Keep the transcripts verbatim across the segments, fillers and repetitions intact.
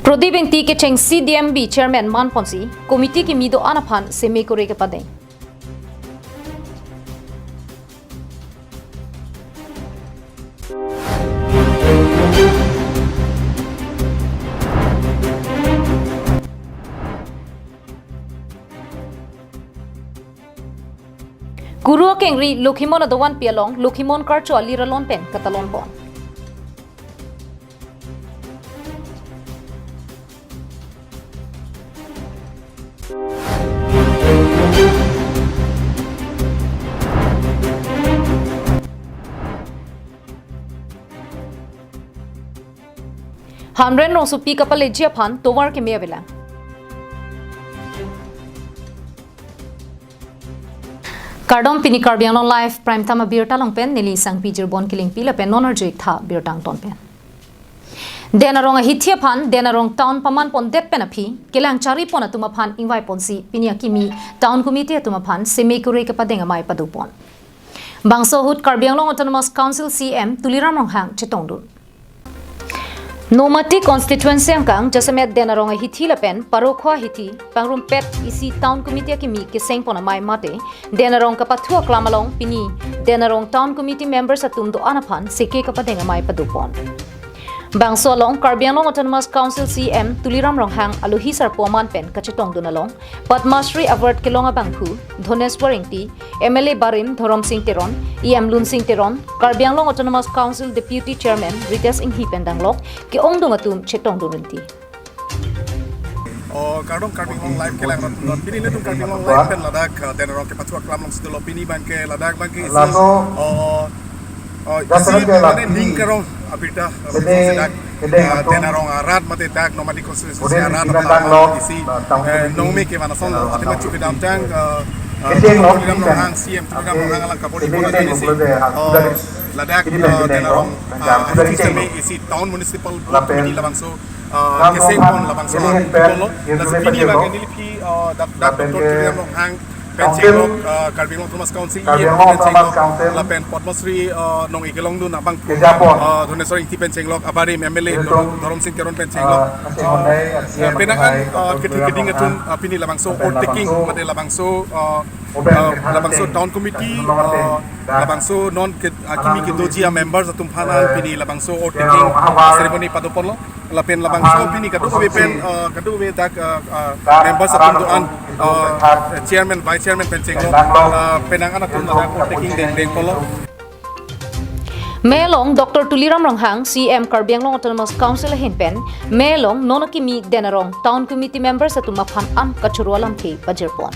Prodip Ingti kecheng C D M B chairman manponsi committee kimi do-an aphan seme kore kepadeng. Kuru akengri Lokhimon adovanpi along Lokhimon Karcho alir alon pen katalonpon. Hamren rongsopi kapaleji aphan tovar keme avelang. Kardom, pini Karbi Anglong Live Prime Time abirta along pen neli Sangpi Jirbon Killingpi lapen non arju-ik tha birta angton pen. Den arong ahithi aphan Den arong town pamanpondet pen aphi kelang charipon atum aphan ingvaiponsi pini akimi town committee atum aphan seme kore kepadeng amei padopon. Bangso ahut Karbi Anglong Autonomous Council C E M Tuliram Ronghang chetongdun. Nomati constituency angkang jasemet Den arong ahithi lapen Parokhowa ahithi pangrumpet isi town committee akimi kesengpon amei mate Den arong kapathu aklam along pini Den arong town committee members atum do-an aphan seke kepadeng amei padopon. Bangso along Karbi Anglong Autonomous Council C E M Tuliram Ronghang alohi sarpo aman pen kachetongdun along Padma Shri Award kelong abangphu Dhoneswar Ingti, M L A barim Dhoromsing Teron, E M Lunsing Teron, Karbi Anglong Autonomous Council Deputy Chairman Ritesh Enghi pen danglok ke-ongdung atum chetongdun rinti. Oh, kardom Karbi Anglong Live kelang rat non. Pini netum Karbi Anglong Live pen ladak, uh, Den arong kepathu aklam alongsi dolo, pini abangke ladak abangke isi. Laso oh, oh, isi dasaran ke mane lagi ning karong abirta sini sedak, kedeng uh, atong Den arong arat mate dak Nomati constituency udah arat dibilang apa dang lok, isi, nah, tahun eh, ini nongme ke mana song, eh, ati machu kedamtang, eh, eh, kedeng lok Tuliram Ronghang, C E M Tuliram Ronghang alang kapori kedeng pona kedeng isi. Udah deh, ah, oh, udah deh. Ladak, ini eh, kedeng Den arong, lok, ah, udah ahithi kedeng seme lok. Isi town municipal board lapen committee labangso, ah, kesengpon labangso, ah, pen lo. Laso pini abangke neliphi, ah, dak, dak lapen Doctor ke Tuliram Ronghang pen chenglok, ah, Karbi Anglong Autonomous Council, Karbi Anglong Autonomous Council, lapen Padma Shri, ah, nong-e kelongdun abangphu, kejapon, ah, Dhoneswar Ingti pen chenglok, abarim M L A Dhoromsing Teron pen chenglok, ah, penang an, ah, kethe keding atum, ah, pini labangso ordeking, mate labangso, ah, ah, labangso town committee, ah, labangso non ke, ah, kimi kedoji a members atum aphan pini labangso ordeking, ah, ceremony padoponlo. Lapen labangso pini kadokave pen, ah, kadokave dak, ah, ah, members atum do-an, ah, chairman, vice chairman pen chenglok, ah, penang an atum ladak ordeking dengdengponlo. Mei along Doctor Tuliram Ronghang, C E M Karbi Anglong Autonomous Council ahin pen, mei along non akimi Den arong town committee members atum aphan an kachoro alamthe pajirpon.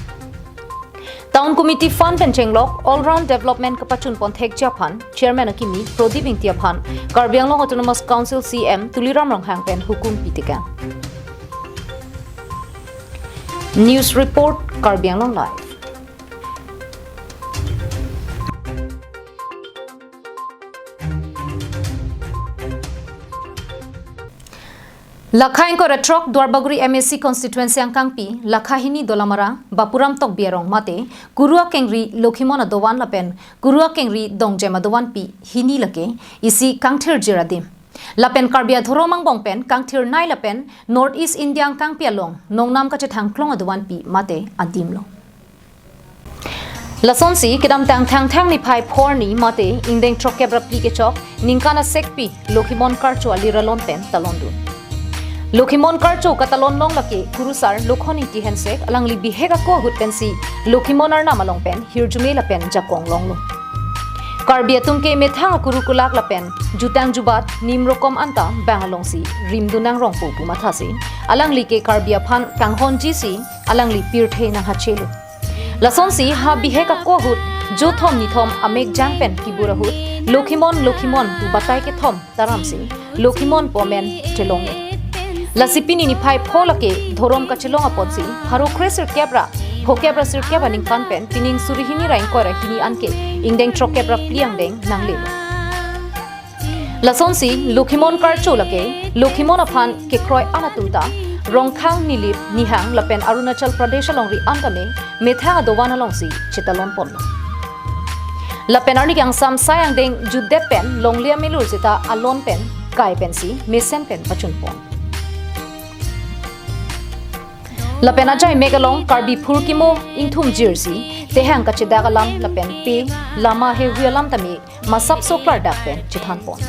Town committee fund pen chenglok all round development kapachunpon thekji aphan chairman akimi Prodip Ingti aphan Karbi Anglong Autonomous Council C E M Tuliram Ronghang pen hukum pitekang. News report, Karbi Anglong Live. Lakha ingkoi ra throk Duarbagori M A C constituency angkangpi, lakha hini Dolamara, Bapuram Tokbi arong mate, Kuru akengri Lokhimon adovan lapen Kuru akengri Dongjem adovanpi hini lake isi kangthirjir adim. Lapen Karbi adhorom angbong pen kangthirnei lapen North East India angkangpi along nongnam kachethangklong adovanpi mate adimlo. Lasonsi kedamtang Thangthang niphai pho arni mate ingdeng throkkep ra phli kechok ningkan asekpi Lokhimon Karcho alir alon pen talondun. Lokhimon Karcho katalon long lake Kurusar Lokhon Ingti Hensek alangli bihek ako ahut pensi Lokhimon arnam along pen hirjume lapen jakong longlo. Karbi atum ke methang akuru kulak lapen jutang jubat nim rokom anta bang alongsi rimdun nangrongpo pu mathasi alangli ke Karbi aphan kanghonjisi alangli pirthe nanghachelo. Lasonsi ha bihek ako ahut jothom nithom amek jang pen kibur ahut Lokhimon Lokhimon pu batai kethom taramsi Lokhimon pu amen chelonglo. Lasi pini niphai pho lake dhorom kachelong apotsi pharo kre sirkep ra phokep ra sirkep aningkan pen pining suri hini ra ingkoi ra hini anke ingdeng throkkep ra phli angdeng nanglelo. Lasonsi Lokhimon Karcho lake Lokhimon aphan kekroi an atum ta Rongkhang, Nilip, Nihang lapen Arunachal Pradesh alongri an tame methang adovan alongsi chetalonponlo. Lapen arni kangsam sai angdeng jutdet pen longle amelur seta alon pen kai pensi mesen pen pachunpon. Lapen ajaimek along Karbi phurkimo ingthum jirsi tehang kachedak alam lapen pe lama hehui alam tame masapso klardak pen chethanpon.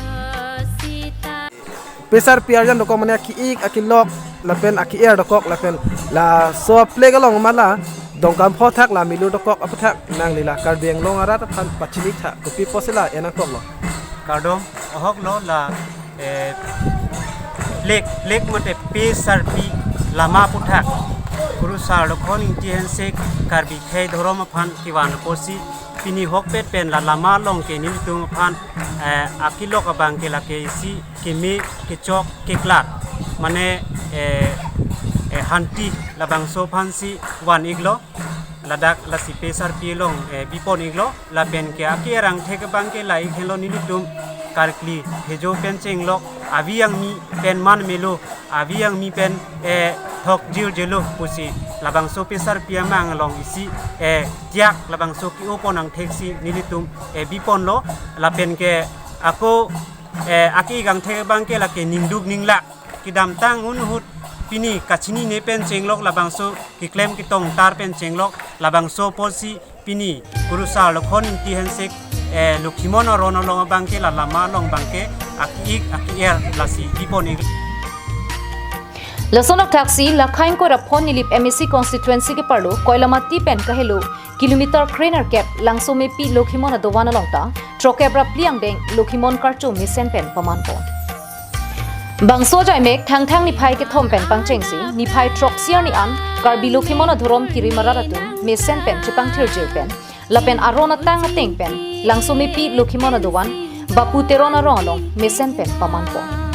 Pesar piar jan dokok mane aki-ik, akilok, lapen aki-er dokok, lapen laso a-flag along mala Dongkamukam aphuthak la Milur dokok aphuthak nangli la Karbi Anglong arat aphan pachinik tha, kopi pusi la enangkoklo. Kardom, ahok lo la, eh, flag, flag mate pe sarpi lama aphuthak Kurusar Lokhon Ingti Hensek Karbi khei dhorom aphan kevan pusi pini ahokpet pen la lama along ke nelitum aphan, eh, akilok abang ke lake isi keme kechok keklat mane, eh, eh, hanti labangso aphansi van-iklo, ladak lasi pe sarpi along, eh, bipon-iklo, lapen ke aki-er angthek abang ke la-ik henlo nelitum karkli hejo pen chenglok, avi angmi pen man melo, avi angmi pen, eh, thok jirjelo pusi labangso pe sarpi amang along isi, eh, tiak labangso ke-opon angthek si nelitum, eh, biponlo, lapen ke ako, eh, aki-ik angthek abang ke lake ningduk ninglak kedamtang ahut pini kachinine pen chenglok labangso keklem ketong tar pen chenglok labangso pusi pini Kurusar Lokhon Ingti Hensek, eh, Lokhimon aron along abang ke la lama along abang ke aki-ik aki-er lasi bipon-ik. Lason athaksi la Khaingkor aphon Nilip M A C constituency keparlo Koilamati pen kahelo kilometer krenerkep Langsomepi Lokhimon adovan along ta throkkep ra phli angdeng Lokhimon karcho mesen pen pamanpon. Bangso ajaimek Thangthang niphai kethom pen pangchengsi niphai throksi arni an Karbi Lokhimon adhorom kirim arat atum mesen pen chepangthirjir pen lapen aron atang ateng pen Langsomepi Lokhimon adovan Bapu Teron arong along mesen pen pamanpon.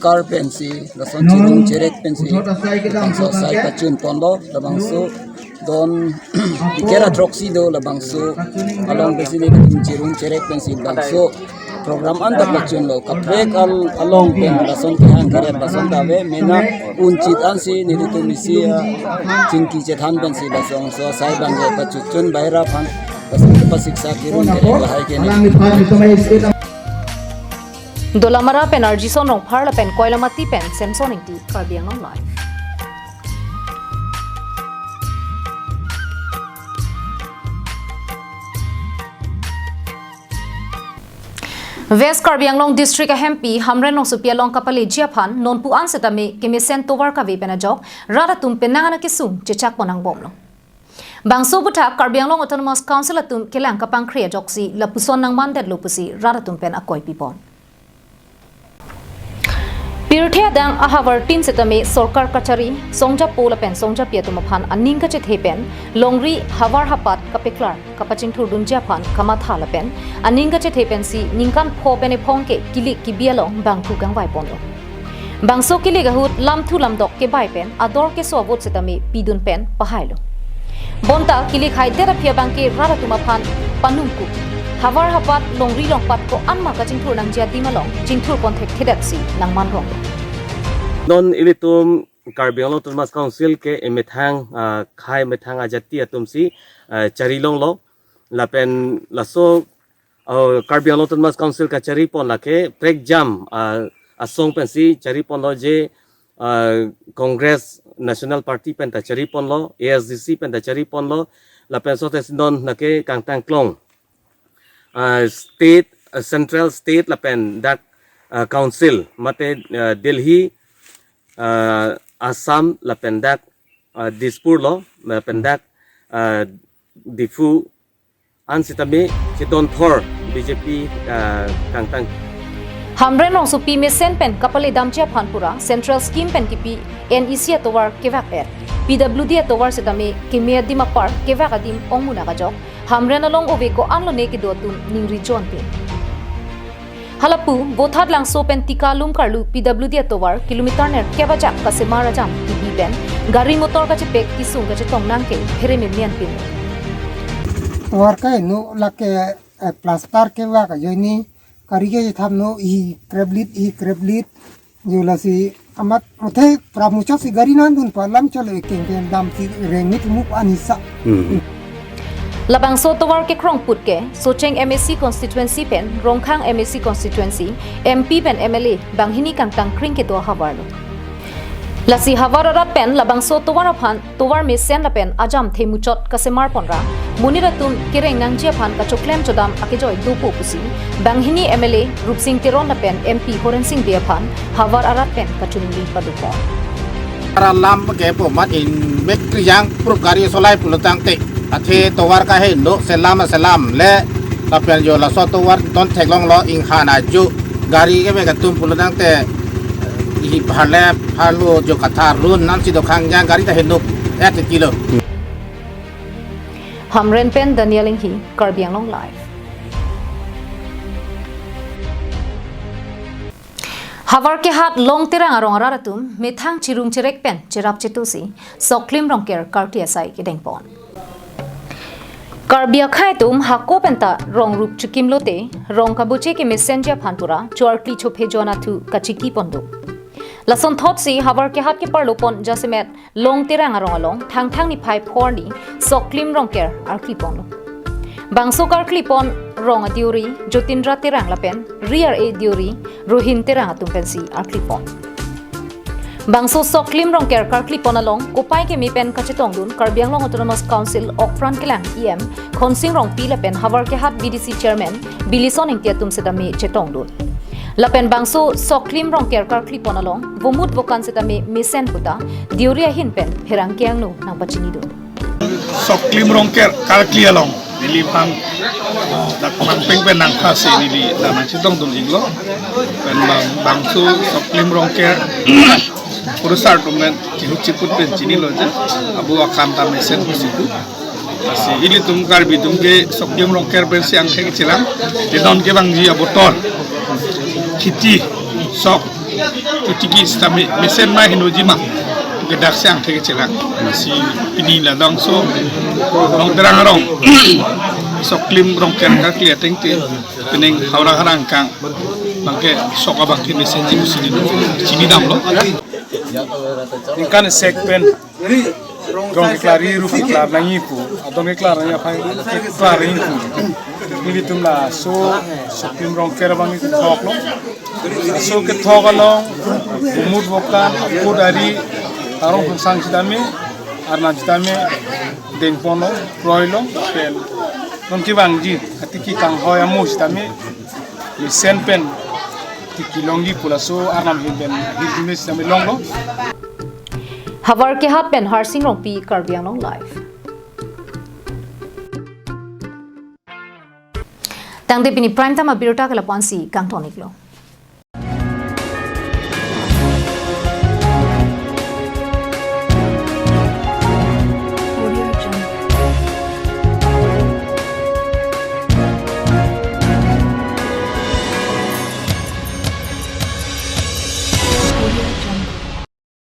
Kar pensi, lason chirung cherek pensi, labangso asai pachunponlo, labangso don dikera throksi do, labangso along pensi nelitum chirung cherek pensi, labangso program anta pachunlo, kaprek al-, along pen lason kehang karet lason ta ave, mena unchit ansi nelitum isi, ah, chingki chethan pensi, labangso asai abang ke pachunchun baira aphan, lason pasiksa kirung cherek lahai ke ne. Dolamara pen Arjison Rongphar lapen Koilamati pen Samson Ingti, Karbi Anglong Live. West Karbi Anglong District ahempi Hamren Rongsopi along kapaleji aphan nonpu an setame kemesen tovar kave pen ajok rat atum penang an akesung chechakpon angbomlo. Bangso aphuthak Karbi Anglong Autonomous Council atum kelang kapangkri ajoksi lapuson nangmandetlo pusi rat atum pen akoi pipon. Pirthe adang ahavar tin setame sorkar kachari, songjapo lapen songjapi atum aphan aning kachethe pen longri havar hapat kapeklar kapachingthurdunji aphan kamatha lapen aning kachethe pensi ningkan pho pen ephong ke kilik kibi along bangphu kangvaiponlo. Bangso kilik ahut lamthu lamdok kebai pen ador keso avot setame pidun pen pahailo. Bonta kilik haidet aphi abang ke rat atum aphan panungkuk. Havar hapat longri longpat ko-an ma kachingthur nangji adim along chingthurpon thekthedetsi nangmanrong. Non ilitum Karbi Anglong Autonomous Council ke emethang, ah, khei methang ajati atumsi, ah, chari longlo. Lapen laso, ah, Karbi Anglong Autonomous Council kacharipon lake prekjam, ah, asong pensi chariponlo je, ah, Congress National Party penta chariponlo, A S D C penta chariponlo, lapen sote si non lake kangtang klong, ah, state, ah, central state lapen dak, ah, council, mate, ah, Delhi, ah, Assam lapen dak, ah, Dispur lo, lapen dak, ah, Diphu an setame chedonthor B J P, ah, kangtang. Hamren Rongsopi mesen pen kapaledamji aphan pura central scheme pen kipi N E C atovar kevak-et, P W D atovar setame keme adim apar kevak adim ongmunak ajok Hamren along ove ko-an lone kedo atum ningri jonpin. Halapu Vothatlangso pen Tika Lumkarlu P W D atovar kilometer nerkep ajak kasemar ajam kibi pen gari motor kachepek kesung kachetong nangke phere memian pin. Tovar ke no lake, eh, plaster kevak ajoine kari ke tham no, i kreblit, i kreblit. Jo lasi amat muthe pramuchot si gari nangdun pa lam cholo ekeng keng damsi rengni thumuk anisa. Hmm. Labangso tovar kekrong put ke Socheng M A C constituency pen Rongkhang M A C constituency M P pen M L A banghini kangtang kring kedo ahavar lo. Lasi havar arat pen labangso tovar aphan tovar mesen lapen ajam themuchot kasemar ponra monit atum kereng nangji aphan kachoklem chodam akejoi dopo pusi banghini M L A Rupsing Teron lapen M P Horensing Bey aphan havar arat pen kachiningri padopon. Alam ke pomat in mek kriyang prup gari solai pulotangte athe tovar kaheno selam selam le lapen jo laso tovar ton theklonglo inghan ajo gari ke mek atum pulotangte hi pharle pharlo jo katharun nansi dokhang jang gari ta heno et kilo. Hamren pen Daniel Inghi, Karbi Anglong Live. Havar kehat Long Terang arong arat atum methang chirung cherek pen cherap chetusi Soklim Rongker karkli asai kedengpon. Karbi akhai atum hako penta rong rup chikim lote rong kabuche kemesenji aphan pura choarkli chophe jon athu kachiki pondo. Lason thotsi havar kehat keparlopon jasemet Long Terang arong along Thangthang niphai phor ni Soklim Rongker arkli ponlo. Bangso karkli pon rong adiori Jotindra Terang lapen ri ar-e diori Rohin Terang atum pensi arkli pon. Bangso Soklim Rongker karkli pon along kopai keme pen kachetongdun Karbi Anglong Autonomous Council okpran kelang E M Khonsing Rongpi lapen havar kehat B D C Chairman Bilison Ingti atum setame chetongdun. Lapen bangso Soklim Rongker karkli pon along vomut vokan setame mesen puta diori ahin pen pherangke angno nangpachinidun. Soklim Rongker karkli along neli bang dak bang peng pen nangphasi neli dak nangchetongdun iklo. Pen bang bangso Soklim Rongker kurusar tumen chihut chiput pen chinilo je abu akan ta mesen pusi pu. Lasi ilitum Karbi atum ke Soklim Rongker pensi angthek chelang. Kedon kevangji abotor khiti sok chotiki sitame mesen ma henoji ma kedaksi angthek chelang. Lasi pini labangso Long Terang arong Soklim Rongker karkli ateng te pining haura harang kang bangke sok abangke mesenji pusi chinidamlo. Ningkan sek pen rong keklar ri rup keklar nangji pu, adon keklar nangji aphan keklar nangji pu. Nelitum laso Soklim Rongker abang kethoklo. Laso kethok along vomut vokan aput ari arong phangsang sitame arnam sitame dengponlo kroilo pen non kevangji atiki kanghoi amo sitame mesen pen tiki longji pu laso arnam ahin pen hirjume sitame longlo. Havar kehat pen Harsing Rongpi, Karbi Anglong Live. Tangte pini Prime Time abirta ke lapu-ansi kangton iklo.